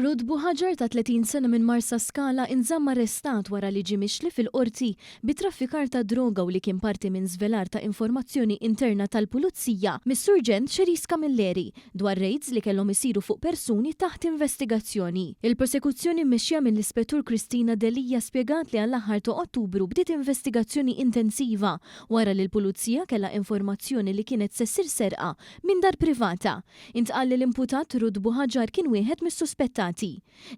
Rod Buhagiar ta' 30 sena minn Marsaskala inżamm arrestat wara li ġie mixli fil-Qorti bi traffikar ta' droga u li kien parti minn żvelar ta' informazzjoni interna tal-Pulizija mis-Surġent Cherise Camilleri dwar raids li kellhom isiru fuq persuni taħt investigazzjoni. Il-prosekuzzjoni mmexxija mill-Ispettur Christina Delia spjegat li għall-aħħar ta' Ottubru bdiet investigazzjoni intensiva wara li l-Pulizija kellha informazzjoni li kienet se ssir serqa minn dar privata. Intqal li l-imputat Ruth Buhagiar kien wieħed mis-suspettati.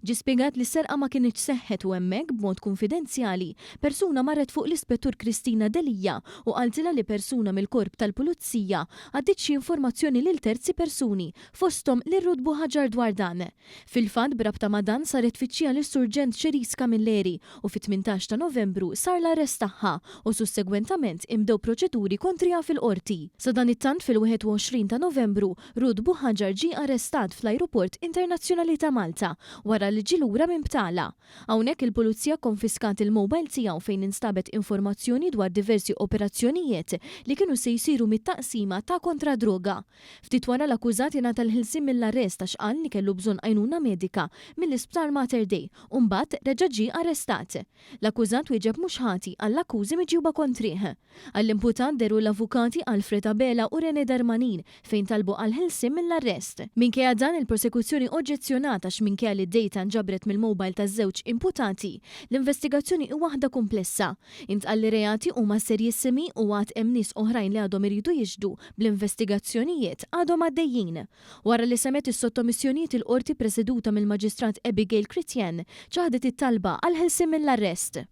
Ġie spjegat li s-serqa ma kinitx seħħet u hemmhekk, b'mod kunfidenzjali, persuna marret fuq l-Ispettur Christina Delia u qaltilha li persuna mill-Korp tal-Pulizija għaddiet xi informazzjoni lil terzi persuni, fosthom lil Ruth Buhagiar dwar dan. Fil-fatt, b'rabta ma' dan saret tfittxija lis-Surġent Cherise Camilleri u fit-18 ta' Novembru sar l-arrest tagħha u sussegwentament inbdew proċeduri kontriha fil-Qorti. Sadanittant fil-21 ta' Novembru, Ruth Buhagiar ġie arrestat fl-Ajruport Internazzjonali ta' Malta wara li ġie lura minn btala. Hawnhekk il-Pulizija kkonfiskat il-mobile tiegħu fejn instabet informazzjoni dwar diversi operazzjonijiet li kienu se jsiru mit-taqsima ta' kontra droga. Ftit wara l-akkużat ingħata l-ħelsien mill-arrest għax qal li kellu bżonn għajnuna medika mill-Isptar Mater Dei u mbagħad reġa' ġie arrestat. L-akkużat wieġeb mhux ħati għall-akkużi miġjuba kontrih. Għall-imputat dehru l-avukati Alfred Abela u Rene Darmanin fejn talbu għall-ħelsien mill-arrest. Minkejja dan, il-prosekuzzjoni oġġezzjonat għax minkejja li d-data nġabret mill-mobile taż-żewġ imputati, l-investigazzjoni hi waħda kumplessa. Intqal li reati huma serjissimi u għad hemm nies oħrajn li għadhom iridu jixhdu bl-investigazzjonijiet għadhom għaddejjin. Wara li semgħet is-sottomissjonijiet il-Qorti preseduta mill-Maġistrat Abigail Critien ċaħdet it-talba għall-ħelsien mill-arrest.